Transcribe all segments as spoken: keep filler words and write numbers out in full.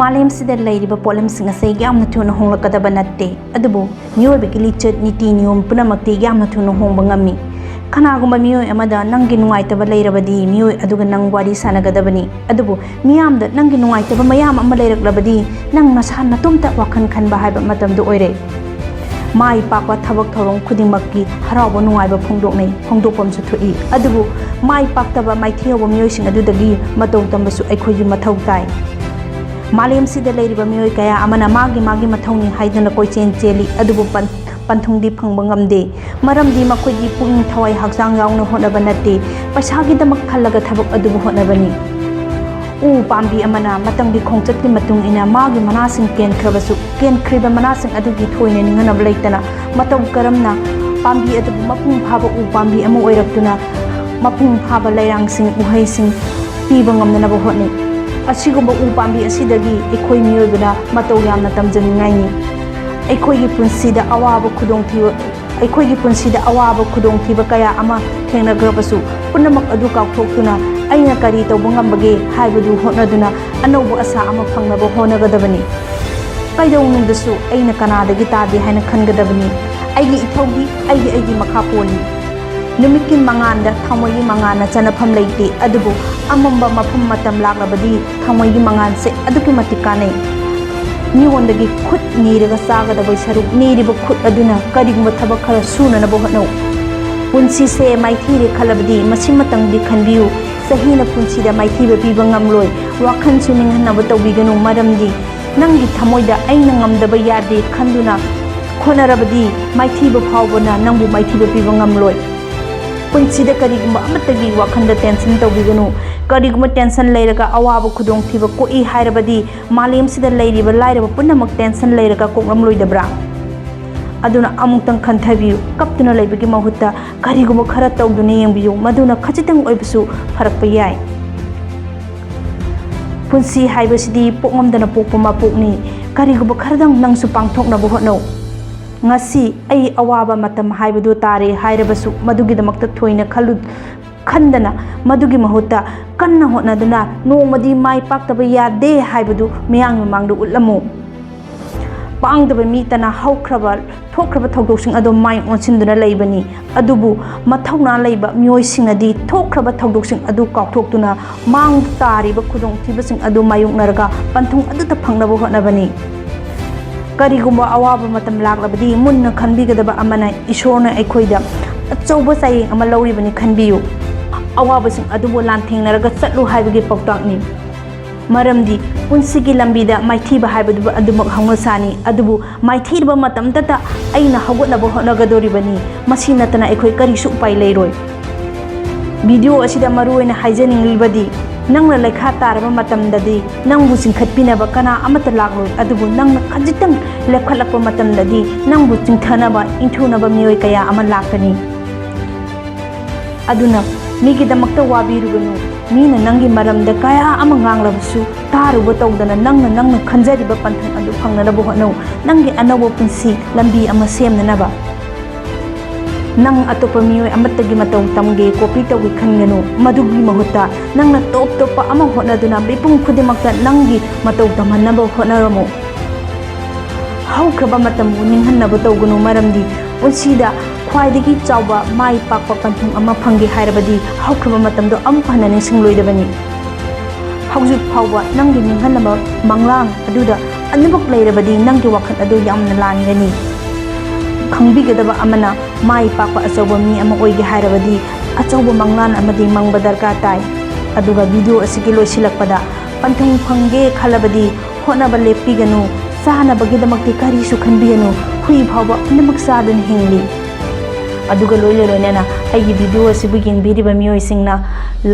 ꯃꯥꯂꯦꯝꯁꯤꯗ ꯂꯩꯔꯤꯕ ꯄꯣꯠꯂꯝꯁꯤꯡ ꯑꯁꯦ ꯌꯥꯝꯅ ꯊꯨꯅ ꯍꯣꯡꯂꯛꯀꯗꯕ ꯅꯠꯇꯦ, ꯑꯗꯨꯕꯨ ꯃꯤꯑꯣꯏꯕꯒꯤ ꯂꯤꯆꯠ, ꯅꯤꯇꯤ ꯅꯤꯌꯣꯝ ꯄꯨꯝꯅꯃꯛꯇꯤ ꯌꯥꯝꯅ ꯊꯨꯅ ꯍꯣꯡꯕ ꯉꯝꯃꯤ꯫ ꯀꯅꯥꯒꯨꯝꯕ ꯃꯤꯑꯣꯏ ꯑꯃꯗ ꯅꯪꯒꯤ ꯅꯨꯡꯉꯥꯏꯇꯕ ꯂꯩꯔꯕꯗꯤ, ꯃꯤꯑꯣꯏ ꯑꯗꯨꯒ ꯅꯪ ꯋꯥꯔꯤ ꯁꯥꯟꯅꯒꯗꯕꯅꯤ꯫ ꯑꯗꯨꯕꯨ ꯃꯤꯌꯥꯝꯗ ꯅꯪꯒꯤ ꯅꯨꯡꯉꯥꯏꯇꯕ ꯃꯌꯥꯝ ꯑꯃ ꯂꯩꯔꯛꯂꯕꯗꯤ, ꯅꯪ ꯅꯁꯥ ꯅꯇꯣꯝꯇ ꯋꯥꯈꯜ ꯈꯟꯕ ꯍꯥꯏꯕ ꯃꯇꯝꯗꯨ ꯑꯣꯏꯔꯦ꯫ ꯃꯥꯏ ꯄꯥꯛꯄ ꯊꯕꯛ ꯊꯧꯔꯝ ꯈꯨꯗꯤꯡꯃꯛꯀꯤ ꯍꯔꯥꯎꯕ ꯅꯨꯡꯉꯥꯏꯕ ꯐꯣꯡꯗꯣꯛꯅꯩ, ꯐꯣꯡꯗꯣꯛꯐꯝꯁꯨ ꯊꯣꯛꯏ꯫ ꯑꯗꯨꯕꯨ ꯃꯥꯏ ꯄꯥꯛꯇꯕ, ꯃꯥꯏꯊꯤ ꯌꯧꯕ ꯃꯤꯑꯣꯏꯁꯤꯡ ꯑꯗꯨꯗꯒꯤ ꯃꯇꯧ ꯇꯝꯕꯁꯨ ꯑꯩꯈꯣꯏꯒꯤ ꯃꯊꯧ ꯇꯥꯏ꯫ ꯃꯥꯂꯦꯝꯁꯤꯗ ꯂꯩꯔꯤꯕ ꯃꯤꯑꯣꯏ ꯀꯌꯥ ꯑꯃꯅ ꯃꯥꯒꯤ ꯃꯥꯒꯤ ꯃꯊꯧꯅꯤ ꯍꯥꯏꯗꯨꯅ ꯀꯣꯏꯆꯦꯟ ꯆꯦꯜꯂꯤ, ꯑꯗꯨꯕꯨ ꯄꯟ-, ꯄꯟꯊꯨꯡꯗꯤ ꯐꯪꯕ ꯉꯝꯗꯦ꯫ ꯃꯔꯝꯗꯤ ꯃꯈꯣꯏꯒꯤ ꯄꯨꯛꯅꯤꯡ ꯊꯋꯥꯏ ꯍꯛꯆꯥꯡ ꯌꯥꯎꯅ ꯍꯣꯠꯅꯕ ꯅꯠꯇꯦ, ꯄꯩꯁꯥꯒꯤꯗꯃꯛ ꯈꯜꯂꯒ ꯊꯕꯛ ꯑꯗꯨꯕꯨ ꯍꯣꯠꯅꯕꯅꯤ꯫ ꯎ ꯄꯥꯝꯕꯤ ꯑꯃꯅ ꯃꯇꯝꯒꯤ ꯈꯣꯡꯆꯠꯀꯤ ꯃꯇꯨꯡ ꯏꯟꯅ ꯃꯥꯒꯤ ꯃꯅꯥꯁꯤꯡ ꯀꯦꯟꯈ꯭ꯔꯕꯁꯨ, ꯀꯦꯟꯈ꯭ꯔꯤꯕ ꯃꯅꯥꯁꯤꯡ ꯑꯗꯨꯒꯤ ꯊꯣꯏꯅ ꯅꯤꯡꯍꯟꯅꯕ ꯂꯩꯇꯅ ꯃꯇꯧ ꯀꯔꯝꯅ ꯄꯥꯝꯕꯤ ꯑꯗꯨꯕꯨ ꯃꯄꯨꯡ ꯐꯥꯕ ꯎ ꯄꯥꯝꯕꯤ ꯑꯃ ꯑꯣꯏꯔꯛꯇꯨꯅ ꯃꯄꯨꯡ ꯐꯥꯕ ꯂꯩꯔꯥꯡꯁꯤꯡ, ꯎꯍꯩꯁꯤꯡ ꯄꯤꯕ ꯉꯝꯅꯅꯕ ꯍꯣꯠꯅꯩ꯫ ꯑꯁꯤꯒꯨꯝꯕ ꯎ ꯄꯥꯝꯕꯤ ꯑꯁꯤꯗꯒꯤ ꯑꯩꯈꯣꯏ ꯃꯤꯑꯣꯏꯕꯅ ꯃꯇꯧ ꯌꯥꯝꯅ ꯇꯝꯖꯅꯤꯡꯉꯥꯏꯅꯤ꯫ ꯑꯩꯈꯣꯏꯒꯤ ꯄꯨꯟꯁꯤꯗ ꯑꯋꯥꯕ ꯈꯨꯗꯣꯡꯊꯤꯕ, ꯑꯩꯈꯣꯏꯒꯤ ꯄꯨꯟꯁꯤꯗ ꯑꯋꯥꯕ ꯈꯨꯗꯣꯡꯊꯤꯕ ꯀꯌꯥ ꯑꯃ ꯊꯦꯡꯅꯈ꯭ꯔꯕꯁꯨ, ꯄꯨꯝꯅꯃꯛ ꯑꯗꯨ ꯀꯥꯎꯊꯣꯛꯇꯨꯅ ꯑꯩꯅ ꯀꯔꯤ ꯇꯧꯕ ꯉꯝꯕꯒꯦ ꯍꯥꯏꯕꯗꯨ ꯍꯣꯠꯅꯗꯨꯅ ꯑꯅꯧꯕ ꯑꯁꯥ ꯑꯃ ꯐꯪꯅꯕ ꯍꯣꯠꯅꯒꯗꯕꯅꯤ꯫ ꯀꯩꯗꯧꯅꯨꯡꯗꯁꯨ ꯑꯩꯅ ꯀꯅꯥꯗꯒꯤ ꯇꯥꯗꯦ ꯍꯥꯏꯅ ꯈꯟꯒꯗꯕꯅꯤ꯫ ꯑꯩꯒꯤ ꯏꯊꯧꯗꯤ ꯑꯩꯒꯤ, ꯑꯩꯒꯤ ꯃꯈꯥ ꯄꯣꯜꯂꯤ꯫ ꯅꯨꯃꯤꯠꯀꯤ ꯃꯉꯥꯜꯗ ꯊꯥꯎꯃꯩꯒꯤ ꯃꯉꯥꯜꯅ ꯆꯟꯅꯐꯝ ꯂꯩꯇꯦ, ꯑꯗꯨꯕꯨ ꯑꯃꯝꯕ ꯃꯐꯝ ꯃꯇꯝ ꯂꯥꯛꯂꯕꯗꯤ ꯊꯥꯎꯃꯩꯒꯤ ꯃꯉꯥꯜꯁꯦ ꯑꯗꯨꯛꯀꯤ ꯃꯇꯤꯛ ꯀꯥꯟꯅꯩ꯫ ꯃꯤꯉꯣꯟꯗꯒꯤ ꯈꯨꯠ ꯅꯤꯔꯒ ꯆꯥꯒꯗꯕꯩ ꯁꯔꯨꯛ, ꯅꯤꯔꯤꯕ ꯈꯨꯠ ꯑꯗꯨꯅ ꯀꯔꯤꯒꯨꯝꯕ ꯊꯕꯛ ꯈꯔ ꯁꯨꯅꯅꯕ ꯍꯣꯠꯅꯧ꯫ ꯄꯨꯟꯁꯤꯁꯦ ꯃꯥꯏꯊꯤꯔꯦ ꯈꯜꯂꯕꯗꯤ ꯃꯁꯤꯃꯇꯪꯗꯤ ꯈꯟꯕꯤꯌꯨ, ꯆꯍꯤꯅ ꯄꯨꯟꯁꯤꯗ ꯃꯥꯏꯊꯤꯕ ꯄꯤꯕ ꯉꯝꯂꯣꯏ꯫ ꯋꯥꯈꯜꯁꯨ ꯅꯤꯡꯍꯟꯅꯕ ꯇꯧꯕꯤꯒꯅꯨ, ꯃꯔꯝꯗꯤ ꯅꯪꯒꯤ ꯊꯃꯣꯏꯗ "ꯑꯩꯅ ꯉꯝꯗꯕ ꯌꯥꯗꯦ" ꯈꯟꯗꯨꯅ ꯍꯣꯠꯅꯔꯕꯗꯤ ꯃꯥꯏꯊꯤꯕ ꯐꯥꯎꯕꯅ ꯅꯪꯕꯨ ꯃꯥꯏꯊꯤꯕ ꯄꯤꯕ ꯉꯝꯂꯣꯏ꯫ ꯄꯨꯟꯁꯤꯗ ꯀꯔꯤꯒꯨꯝꯕ ꯑꯃꯠꯇꯒꯤ ꯋꯥꯈꯜꯗ tension ꯇꯧꯕꯤꯒꯅꯨ꯫ ꯀꯔꯤꯒꯨꯝꯕ tension ꯂꯩꯔꯒ ꯑꯋꯥꯕ ꯈꯨꯗꯣꯡꯊꯤꯕ ꯀꯣꯛꯏ ꯍꯥꯏꯔꯕꯗꯤ ꯃꯥꯂꯦꯝꯁꯤꯗ ꯂꯩꯔꯤꯕ ꯂꯥꯏꯔꯕ ꯄꯨꯝꯅꯃꯛ tension ꯂꯩꯔꯒ ꯀꯣꯛꯂꯝꯂꯣꯏꯗꯕ꯭ꯔꯥ? ꯑꯗꯨꯅ ꯑꯃꯨꯛꯇꯪ ꯈꯟꯊꯕꯤꯌꯨ꯫ ꯀꯞꯇꯨꯅ ꯂꯩꯕꯒꯤ ꯃꯍꯨꯠꯇ ꯀꯔꯤꯒꯨꯝꯕ ꯈꯔ ꯇꯧꯗꯨꯅ ꯌꯦꯡꯕꯤꯌꯨ, ꯃꯗꯨꯅ ꯈꯖꯤꯛꯇꯪ ꯑꯣꯏꯕꯁꯨ ꯐꯔꯛꯄ ꯌꯥꯏ꯫ ꯄꯨꯟꯁꯤ ꯍꯥꯏꯕꯁꯤꯗꯤ ꯄꯣꯛꯉꯝꯗꯅ ꯄꯣꯛꯄ ꯃꯄꯣꯛꯅꯤ꯫ ꯀꯔꯤꯒꯨꯝꯕ ꯈꯔꯗꯪ ꯅꯪꯁꯨ ꯄꯥꯡꯊꯣꯛꯅꯕ ꯍꯣꯠꯅꯧ꯫ "ꯉꯁꯤ ꯑꯩ ꯑꯋꯥꯕ ꯃꯇꯝ ꯍꯥꯏꯕꯗꯨ ꯇꯥꯔꯦ" ꯍꯥꯏꯔꯕꯁꯨ, ꯃꯗꯨꯒꯤꯗꯃꯛꯇ ꯊꯣꯏꯅ ꯈꯜꯂꯨ-, ꯈꯟꯗꯅ, ꯃꯗꯨꯒꯤ ꯃꯍꯨꯠꯇ ꯀꯟꯅ ꯍꯣꯠꯅꯗꯨꯅ ꯅꯣꯡꯃꯗꯤ ꯃꯥꯏ ꯄꯥꯛꯇꯕ ꯌꯥꯗꯦ ꯍꯥꯏꯕꯗꯨ ꯃꯤꯌꯥꯝꯒꯤ ꯃꯃꯥꯡꯗ ꯎꯠꯂꯝꯃꯨ꯫ ꯄꯥꯡꯗꯕ ꯃꯤꯇꯅ ꯍꯧꯈ꯭ꯔꯕ, ꯊꯣꯛꯈ꯭ꯔꯕ ꯊꯧꯗꯣꯛꯁꯤꯡ ꯑꯗꯨ ꯃꯥꯏ ꯑꯣꯟꯁꯤꯟꯗꯨꯅ ꯂꯩꯕꯅꯤ꯫ ꯑꯗꯨꯕꯨ ꯃꯊꯧꯅꯥ ꯂꯩꯕ ꯃꯤꯑꯣꯏꯁꯤꯡꯅꯗꯤ ꯊꯣꯛꯈ꯭ꯔꯕ ꯊꯧꯗꯣꯛꯁꯤꯡ ꯑꯗꯨ ꯀꯥꯎꯊꯣꯛꯇꯨꯅ ꯃꯥꯡꯗ ꯇꯥꯔꯤꯕ ꯈꯨꯗꯣꯡꯊꯤꯕꯁꯤꯡ ꯑꯗꯨ ꯃꯥꯌꯣꯛꯅꯔꯒ ꯄꯟꯊꯨꯡ ꯑꯗꯨꯇ ꯐꯪꯅꯕ ꯍꯣꯠꯅꯕꯅꯤ꯫ ꯀꯔꯤꯒꯨꯝꯕ ꯑꯋꯥꯕ ꯃꯇꯝ ꯂꯥꯛꯂꯕꯗꯤ ꯃꯨꯟꯅ ꯈꯟꯕꯤꯒꯗꯕ ꯑꯃꯅ ꯏꯁꯣꯔꯅ ꯑꯩꯈꯣꯏꯗ ꯑꯆꯧꯕ ꯆꯥꯌꯦꯡ ꯑꯃ ꯂꯧꯔꯤꯕꯅꯤ ꯈꯟꯕꯤꯌꯨ꯫ ꯑꯋꯥꯕꯁꯤꯡ ꯑꯗꯨꯕꯨ ꯂꯥꯟꯊꯦꯡꯅꯔꯒ ꯆꯠꯂꯨ ꯍꯥꯏꯕꯒꯤ ꯄꯥꯎꯇꯥꯛꯅꯤ꯫ ꯃꯔꯝꯗꯤ ꯄꯨꯟꯁꯤꯒꯤ ꯂꯝꯕꯤꯗ ꯃꯥꯏꯊꯤꯕ ꯍꯥꯏꯕꯗꯨ ꯑꯗꯨꯃꯛ ꯍꯧꯅꯁꯥꯅꯤ꯫ ꯑꯗꯨꯕꯨ ꯃꯥꯏꯊꯤꯔꯕ ꯃꯇꯝꯗꯇ ꯑꯩꯅ ꯍꯧꯒꯠꯅꯕ ꯍꯣꯠꯅꯒꯗꯧꯔꯤꯕꯅꯤ꯫ ꯃꯁꯤ ꯅꯠꯇꯅ ꯑꯩꯈꯣꯏ ꯀꯔꯤꯁꯨ ꯎꯄꯥꯏ ꯂꯩꯔꯣꯏ꯫ ꯚꯤꯗꯤꯑꯣ ꯑꯁꯤꯗ ꯃꯔꯨ ꯑꯣꯏꯅ ꯍꯥꯏꯖꯅꯤꯡꯂꯤꯕꯗꯤ, ꯅꯪꯅ ꯂꯩꯈꯥ ꯇꯥꯔꯕ ꯃꯇꯝꯗꯗꯤ ꯅꯪꯕꯨ ꯆꯤꯡꯈꯠꯄꯤꯅꯕ ꯀꯅꯥ ꯑꯃꯠꯇ ꯂꯥꯛꯂꯣꯏ꯫ ꯑꯗꯨꯕꯨ ꯅꯪꯅ ꯈꯖꯤꯛꯇꯪ ꯂꯦꯞꯈꯠꯂꯛꯄ ꯃꯇꯝꯗꯗꯤ ꯅꯪꯕꯨ ꯆꯤꯡꯊꯅꯕ, ꯏꯟꯊꯨꯅꯕ ꯃꯤꯑꯣꯏ ꯀꯌꯥ ꯑꯃ ꯂꯥꯛꯀꯅꯤ꯫ ꯑꯗꯨꯅ ꯃꯤꯒꯤꯗꯃꯛꯇ ꯋꯥꯕꯤꯔꯨꯒꯅꯨ꯫ ꯃꯤꯅ ꯅꯪꯒꯤ ꯃꯔꯝꯗ ꯀꯌꯥ ꯑꯃ ꯉꯥꯡꯂꯕꯁꯨ ꯇꯥꯔꯨꯕ ꯇꯧꯗꯅ ꯅꯪꯅ, ꯅꯪꯅ ꯈꯟꯖꯔꯤꯕ ꯄꯟꯊꯨꯡ ꯑꯗꯨ ꯐꯪꯅꯅꯕ ꯍꯣꯠꯅꯧ꯫ ꯅꯪꯒꯤ ꯑꯅꯧꯕ ꯄꯨꯟꯁꯤ ꯂꯝꯕꯤ ꯑꯃ ꯁꯦꯝꯅꯅꯕ꯫ ꯅꯪ ꯑꯇꯣꯞꯄ ꯃꯤꯑꯣꯏ ꯑꯃꯠꯇꯒꯤ ꯃꯇꯧ ꯇꯝꯒꯦ, ꯀꯣꯄꯤ ꯇꯧꯒꯦ ꯈꯟꯒꯅꯨ꯫ ꯃꯗꯨꯒꯤ ꯃꯍꯨꯠꯇ ꯅꯪꯅ ꯇꯣꯞ ꯇꯣꯞꯄ ꯑꯃ ꯍꯣꯠꯅꯗꯨꯅ ꯃꯤꯄꯨꯝ ꯈꯨꯗꯤꯡꯃꯛꯇ ꯅꯪꯒꯤ ꯃꯇꯧ ꯇꯝꯍꯟꯅꯕ ꯍꯣꯠꯅꯔꯝꯃꯨ꯫ ꯍꯧꯈ꯭ꯔꯕ ꯃꯇꯝꯕꯨ ꯅꯤꯡꯍꯟꯅꯕ ꯇꯧꯒꯅꯨ, ꯃꯔꯝꯗꯤ ꯄꯨꯟꯁꯤꯗ ꯈ꯭ꯋꯥꯏꯗꯒꯤ ꯆꯥꯎꯕ ꯃꯥꯏ ꯄꯥꯛꯄ ꯄꯟꯊꯨꯡ ꯑꯃ ꯐꯪꯒꯦ ꯍꯥꯏꯔꯕꯗꯤ ꯍꯧꯈ꯭ꯔꯕ ꯃꯇꯝꯗꯣ ꯑꯃꯨꯛ ꯍꯟꯅ ꯅꯤꯡꯁꯤꯡꯂꯣꯏꯗꯕꯅꯤ꯫ ꯍꯧꯖꯤꯛ ꯐꯥꯎꯕ ꯅꯪꯒꯤ ꯅꯤꯡꯍꯟꯅꯕ ꯃꯪꯂꯥꯟ ꯑꯗꯨꯗ ꯑꯅꯤꯃꯛ ꯂꯩꯔꯕꯗꯤ ꯅꯪꯒꯤ ꯋꯥꯈꯜ ꯑꯗꯨ ꯌꯥꯝꯅ ꯂꯥꯟꯒꯅꯤ꯫ ꯈꯪꯕꯤꯒꯗꯕ ꯑꯃꯅ, ꯃꯥꯏ ꯄꯥꯛꯄ ꯑꯆꯧꯕ ꯃꯤ ꯑꯃ ꯑꯣꯏꯒꯦ ꯍꯥꯏꯔꯕꯗꯤ ꯑꯆꯧꯕ ꯃꯪꯂꯥꯟ ꯑꯃꯗꯤ ꯃꯪꯕ ꯗꯔꯀꯥꯔ ꯇꯥꯏ꯫ ꯑꯗꯨꯒ ꯚꯤꯗꯤꯑꯣ ꯑꯁꯤꯒꯤ ꯂꯣꯏꯁꯤꯜꯂꯛꯄꯗ ꯄꯟꯊꯨꯡ ꯐꯪꯒꯦ ꯈꯜꯂꯕꯗꯤ ꯍꯣꯠꯅꯕ ꯂꯦꯞꯄꯤꯒꯅꯨ꯫ ꯆꯥꯅꯕꯒꯤꯗꯃꯛꯇꯤ ꯀꯔꯤꯁꯨ ꯈꯟꯕꯤꯒꯅꯨ꯫ ꯍꯨꯏ ꯐꯥꯎꯕ ꯄꯨꯝꯅꯃꯛ ꯆꯥꯗꯨꯅ ꯍꯤꯡꯂꯤ꯫ ꯑꯗꯨꯒ ꯂꯣꯏꯅ ꯂꯣꯏꯅꯅ ꯑꯩꯒꯤ ꯚꯤꯗꯤꯑꯣ ꯑꯁꯤꯕꯨ ꯌꯦꯡꯕꯤꯔꯤꯕ ꯃꯤꯑꯣꯏꯁꯤꯡꯅ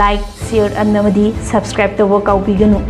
like, share ꯑꯃꯗꯤ subscribe ꯇꯧꯕ ꯀꯥꯎꯕꯤꯒꯅꯨ꯫